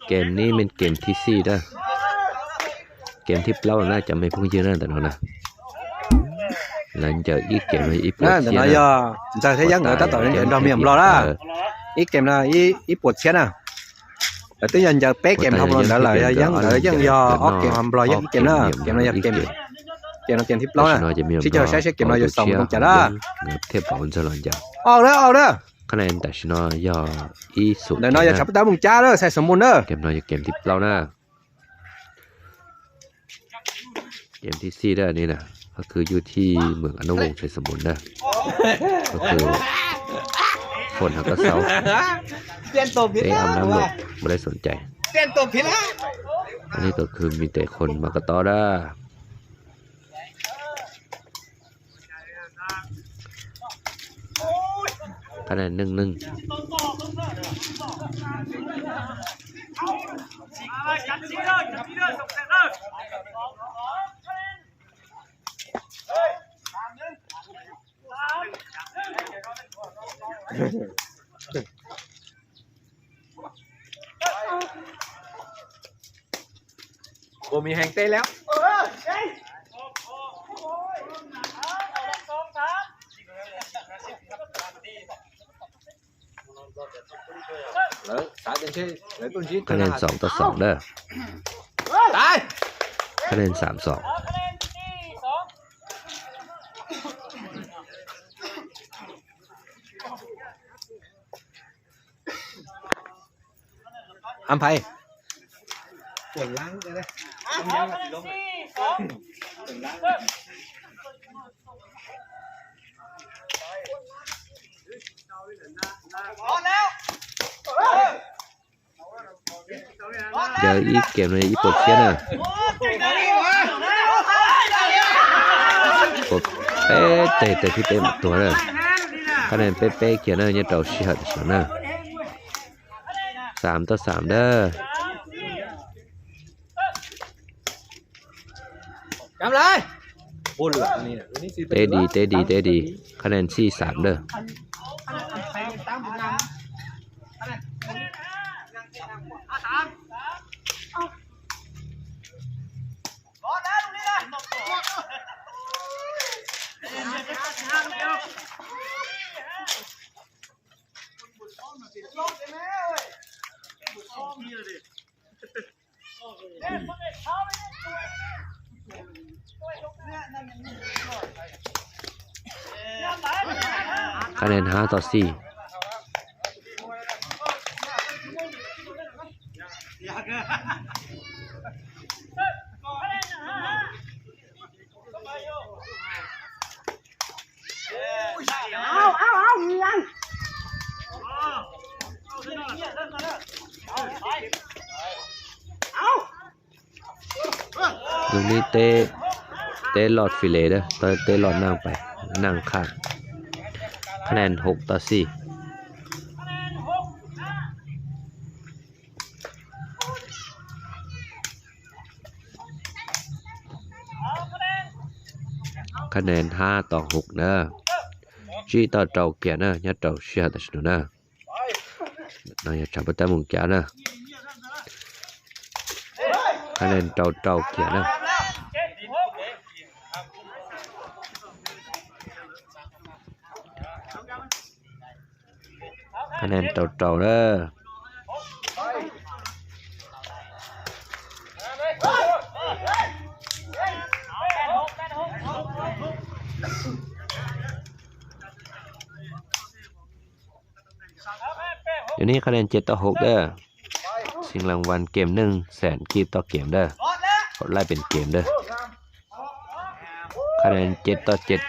Kem nib me kem thib xij na. Kem thib plaub na cov me phooj ywg na, ntawm no na. Lawv ncaws ib kem no ib puas txhiab na. Yog Ntxawg thiab Yeeb nkawd tab tom ncaws nrog me nyuam Nplog na. Ib kem no ib puas txhiab na. Lawv twb yog ncaws peb kem dhau los ntawd lawm, yog Yeeb nkawd yeej yog ob kem, ho Nplog yeej ib kem na. Kem no yog kem, kem no kem thib plaub na. Sib cog saib seb kem no yuav xaus mus zoo cas na. Thiaj pauv Ntxawg los ncaws. Au na, au na. Qhab na tam sim no yog ib xum. Ntawm no yog tshav puab tab mus cab na, Xais Xoo Mus na. Kem no yog kem thib plaub na. Kem thib xij na, ni na, ko kwv yug thij mws a nub voos Xais Xoo Mus na. Ko kwv phom no koj xaub. Peb am nab lom mus lej xoom cais. Ni ko kwv mi tes khon mas ko tob na. Qhab na neej neej. Ua mi heev teb lawm. Qhab na xoom tau xoom na. Qhab na xam xoom. An Phais. Yog ib kem no ib puas txhiab na. Peb teg, teg thib peb mam tuag na. Qhab na peb peb kiag na, nyob rau sij hawm tam sim no na. Xam tau xam na. Teb di, teb di, teb di. Qhab na xij xam na. Qhab na hab tau xij. Zoo li teb, teb loj fi le, teb loj naj pais naj qhaj. Qhab na hoom tau xij. Qhab na hab tau hoom na. Tsib tau rau kiag na, nyob rau sij hawm tam sim no na. No yog tshav puab tab mus cav na. Qhab na rau rau kiag na. Qhab na rau rau na. Yog neb qhab na ces tau hauv dawb, xeev las vas kem neej xeem kib tau kem dawb, hauv laj pem kem dawb. Qhab na ces tau ces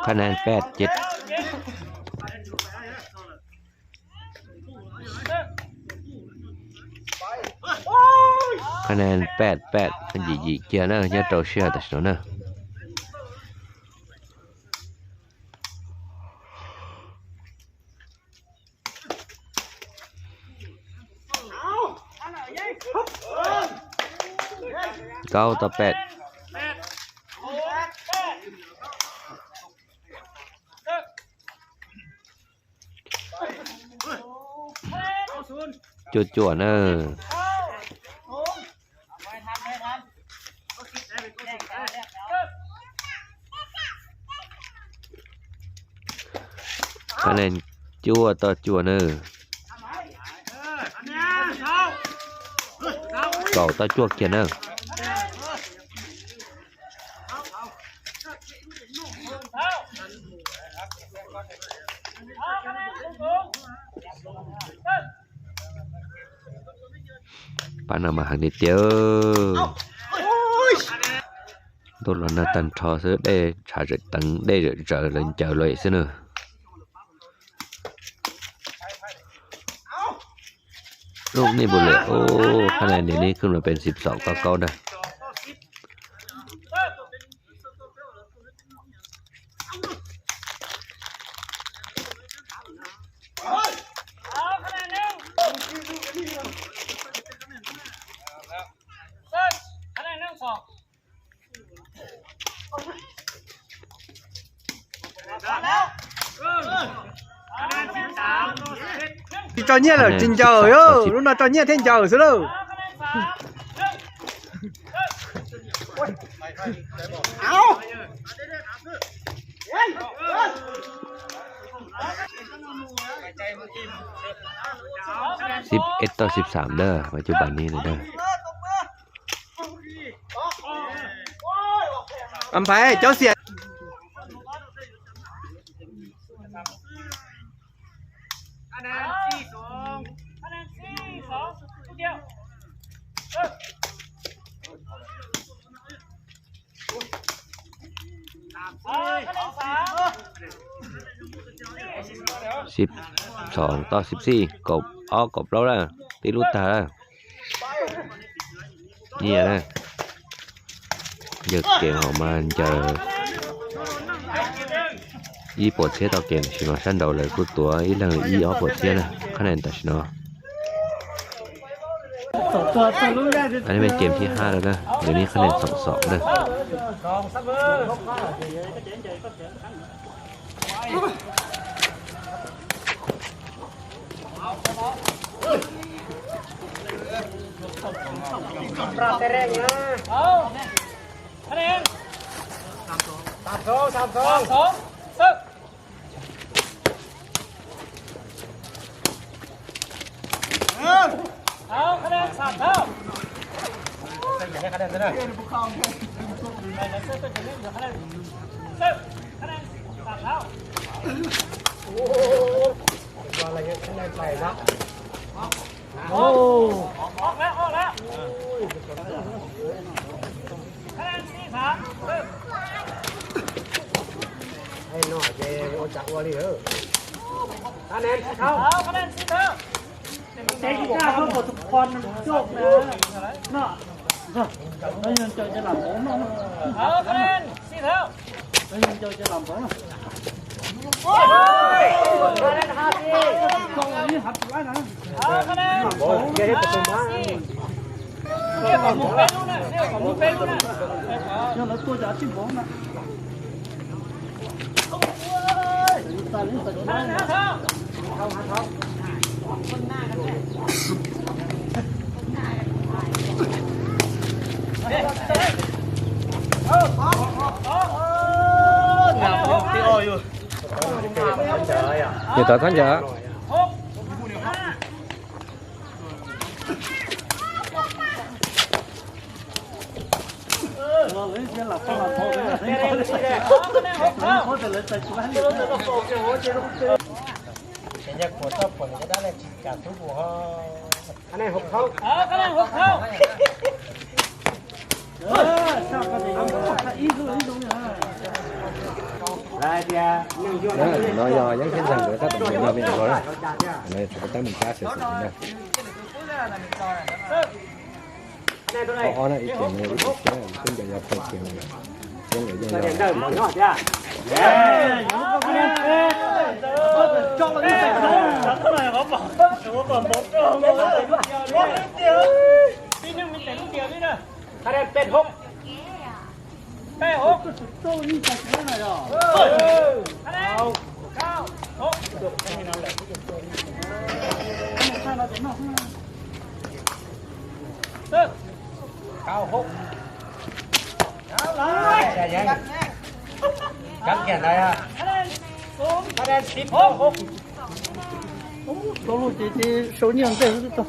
Qhab na peb ces, qhab na peb peb, yim yim kiag na nyob rau sij hawm tam sim no na. Kaub tau peb. Cuaj cuaj na. Qhab nees cuaj tau cuaj na. Kaum tau cuaj kiag na. Pab no mas heev tiag tiag. Ntuj los nag tag nrho xwb, dej tshav zawm teev, dej zawm zawm lawv ncaws los xwb na. Lub nej npus lawm, qhab nees ntiam nej khwb los pes xib xom kaub kaub ntag. Tsis tso nyiaj lawm tsis ncaws, lub no tso nyiaj thiaj ncaws xwb lauj. Xib ib tau xib xam ntag, mas cov npam ni ntag. Pab Nphais cov xiam. Xib xoom tau xib xij, kaum ob kaum plaub lawm, tib lub tag lawm. Nyiaj na. Ncaws kev hauv mas ncaws ib puas txhiab tau kev, tam sim no sab nraud lawv kuj tuav ib leeg li ib ob puas txhiab na, qhab nees tam sim no. Qhab nees kem thib hab lawm na, yog nej qhab nees xoom xoom na. Yog tau txhob ncaws. No yog Yeeb Thiab Ntxawg nkawd tab tom mus no me ntsis hlo na. No yog thaum tab mus kab xwm xwm na. Ob ob na, ib kem no ib kem thiab, twb ncaws yog pawg kem no. Yeeb nkawd yeej no. Peb hub. Cov lus ces ces sau nyiaj ntej xwb tau.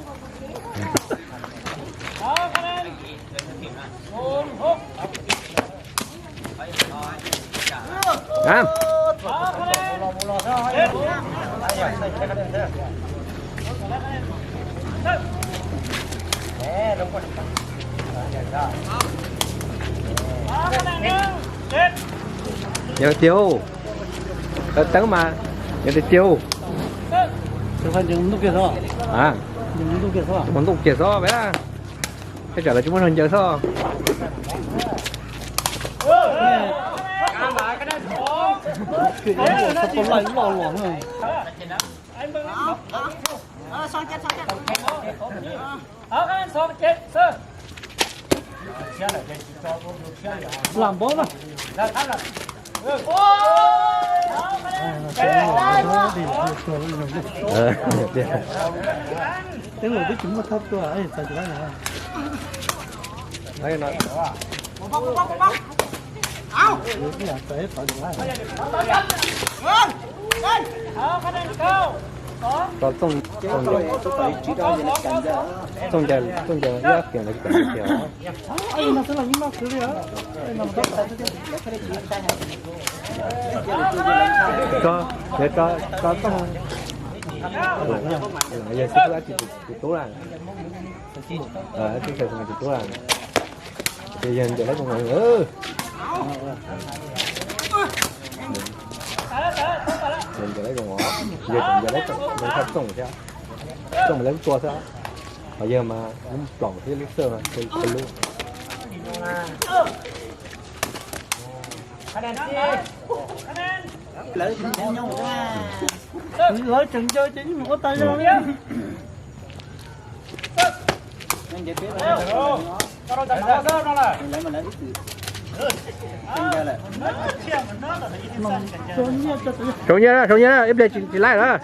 Yog tiag, teeb mas yog tiag tiag. Mus ntuj kiag xwb, peb tsam lawv tsis muaj neeg ncaws xwb. Lam npaum na. Twb los twb tsis muaj thab tua, txav tsis laib no. Txooj, txooj ncaws, txooj ncaws ib tias lawv tsis kam tiag. Tso, tso, tso txooj, yog xib hwb dab tsi tus tub lawm. Xib hwb tus tub lawm. Ces yog ncaws laib zoo. Yog ncaws laib zoo os, yog tseem ncaws laib txooj thiab, txooj mas laib lub tua xwb, ho yog mas lub ploom thiab lub xwb, lub. Lawv tseem ncaws ces yeej ua tas zog li. Sau nyiaj, sau nyiaj, ib pliag tsis laij lawm.